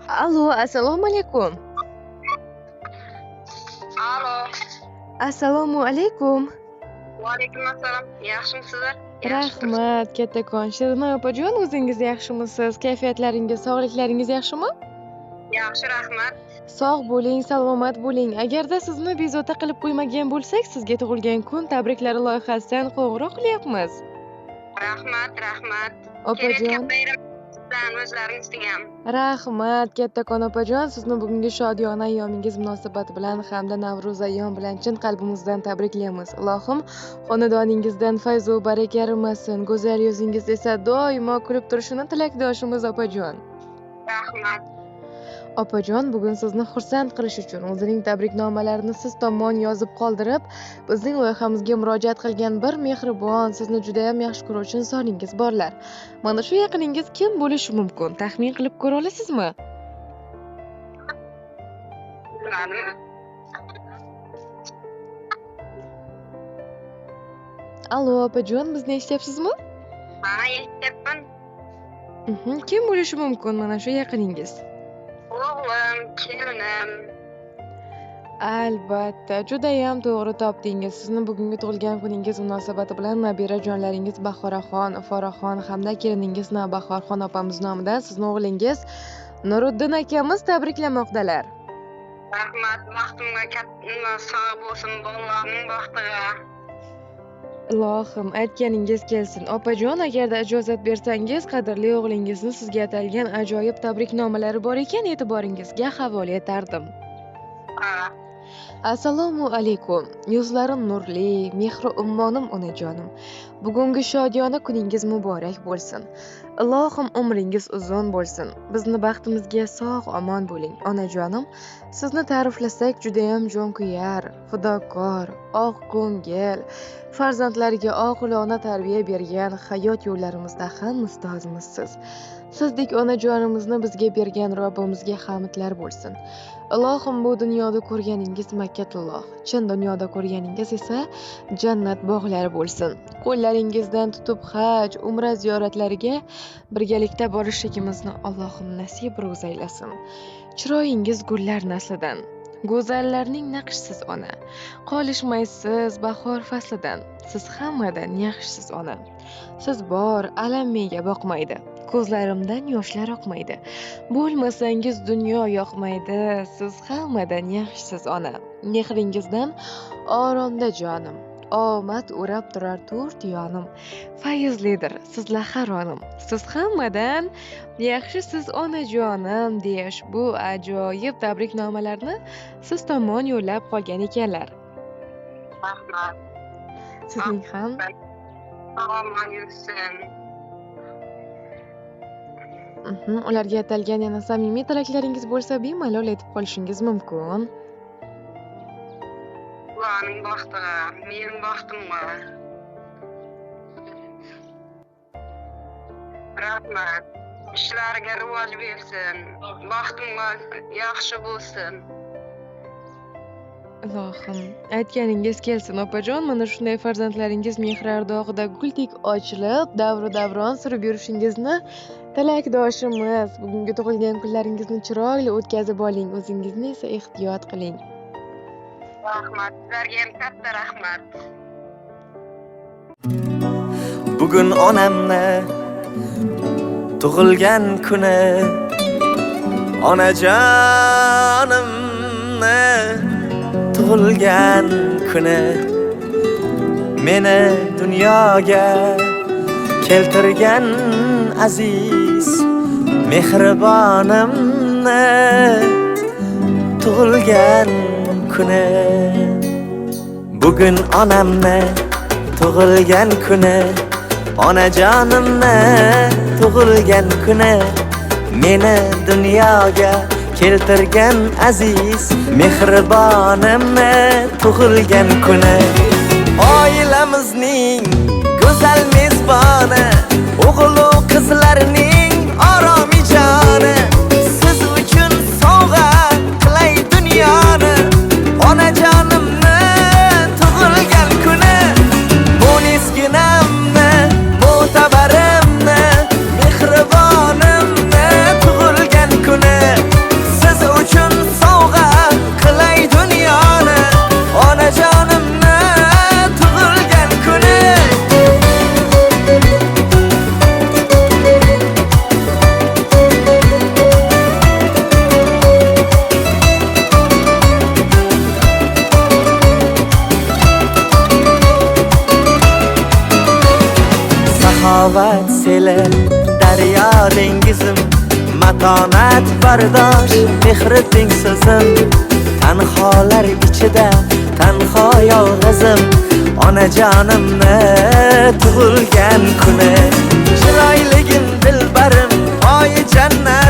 Alo, assalomu alaykum. Alo. Assalomu alaykum. Va alaykum assalom. Yaxshimisizlar? Rahmat, kattakon. Shirinoy opajon, o'zingiz yaxshimisiz? Kayfiyatlaringiz, sog'liklaringiz yaxshimi? Yaxshi, rahmat. Sog' bo'ling, salomat bo'ling. Agarda sizni bezovta qilib qo'ymagan bo'lsak, sizga tug'ilgan kun tabriklari loyihasidan qo'ng'iroq qilyapmiz. Rahmat, rahmat. Opajon. O'zlaringizga ham. Rahmat, kattakon opajon. Sizni bugungi shodiyona ayyomingiz munosabati bilan hamda Navro'z ayyom bilan chin qalbimizdan tabriklaymiz. Ilohim xonadoningizdan fayz va baraka arimasin. Go'zal yuzingiz esa doimo kulib turishini tilakdoshimiz opajon. Rahmat. Opajon, bugun sizni xursand qilish uchun o'zining tabriknomalarini siz tomon yozib qoldirib, bizning loyihamizga murojaat qilgan bir mehribon, sizni juda ham yaxshi ko'ruvchi insoningiz borlar. Mana shu yaqiningiz kim bo'lishi mumkin? Taxmin qilib ko'ra olasizmi? Bilmadim. Alo, opajon, bizni eshityapsizmi? Ha, eshityapman. Kim bo'lishi mumkin mana shu yaqiningiz? O'g'lim, kelinim. Albatta, judayam to'g'ri topdingiz. Sizni bugungi tug'ilgan kuningiz munosabati bilan nabirajonlaringiz Bahoraxon, Iforaxon hamda keliningiz Navbahorxon opamiz nomidan sizni o'g'lingiz Nuriddin akamiz tabriklamoqdalar. Rahmat, baxtimga katta sog' bo'lsin, bolalarning baxtiga. Ilohim, aytganingiz kelsin. Opajon, agarda ijozat bersangiz, qadrli o'g'lingizni sizga atalgan ajoyib tabriknomalari bor ekan, e'tiboringizga havola etardim. Assalomu alaykum. Yuzlarim nurli, mehri ummonim onajonim. Bugungi shodiyona kuningiz muborak bo'lsin. Ilohim umringiz uzun bo'lsin. Bizni baxtimizga sog' omon bo'ling, onajonim. Sizni ta'riflasak judayam jonkuyar, fidokor, oq ko'ngil, farzandlariga oqilona tarbiya bergan hayot yo'llarimizda ham ustozimizsiz. Sizdek onajonimizni bizga bergan Robbimizga hamdlar bo'lsin. Ilohim bu dunyoda ko'rganingiz Makkatulloh, chin dunyoda ko'rganingiz esa jannat bog'lari bo'lsin. Qo'llaringizdan tutib haj, umra ziyoratlariga birgalikda borishligimizni Allohim nasib ro'z aylasin. Chiroyingiz gullar naslidan, go'zallarning naqshsiz ona. Qolishmaysiz bahor faslidan, siz hammadan yaxshisiz ona. Siz bor, alam menga boqmaydi. Ko'zlarimdan yoshlar oqmaydi. Bo'lmasangiz dunyo yoqmaydi. Siz hammadan yaxshisiz ona. Mehringizdan oromda jonim. Omad o'rab turar to'rt yonim. Fayzlidir sizlar har onim. Siz hammadan yaxshisiz onajonim deyish bu ajoyib tabriknomalarni siz tomon yo'llab qolgan ekanlar. Rahmat. Sizning ham sog'lom yursin. Ularga atalgan yana samimiy tilaklaringiz bo'lsa, bemalol aytib qolishingiz mumkin. Ularning baxtiga, mening baxtimga. Rahmat. Ishlariga rivoj bersin. Baxtimga yaxshi bo'lsin. Ilohim, aytganingiz kelsin opajon. Mana shunday farzandlaringiz mehr ardog'ida guldek ochilib, davru davron surib yurishingizni tilakdoshimiz. Bugungi tug'ilgan kunlaringizni chiroyli o'tkazib oling, o'zingizni esa ehtiyot qiling. Rahmat, sizlarga ham katta rahmat. Bugun onamni tug'ilgan kuni, onajonimni tug'ilgan kuni, meni dunyoga keltirgan aziz mehribonimni tug'ilgan kuni. Bugun onamni tug'ilgan kuni, onajonimni tug'ilgan kuni, meni dunyoga keltirgan aziz mehribonimni tug'ilgan kuni. Oilamizning go'zal mezboni, o'g'il-u qizlarning oromi joni, siz uchun sovg'a qilay dunyoni, onajonimni tug'ilgan kuni. Munisginamni, mo'tabarimni, mehribonimni tug'ilgan kuni. Saxovat seli, daryo dengizim, matonat bardosh, mehri tengsizim. Tanholar ichida tanho yolg'izim, onajonimni tug'ilgan kuni. Chiroyligim dilbarim, oyi jannat.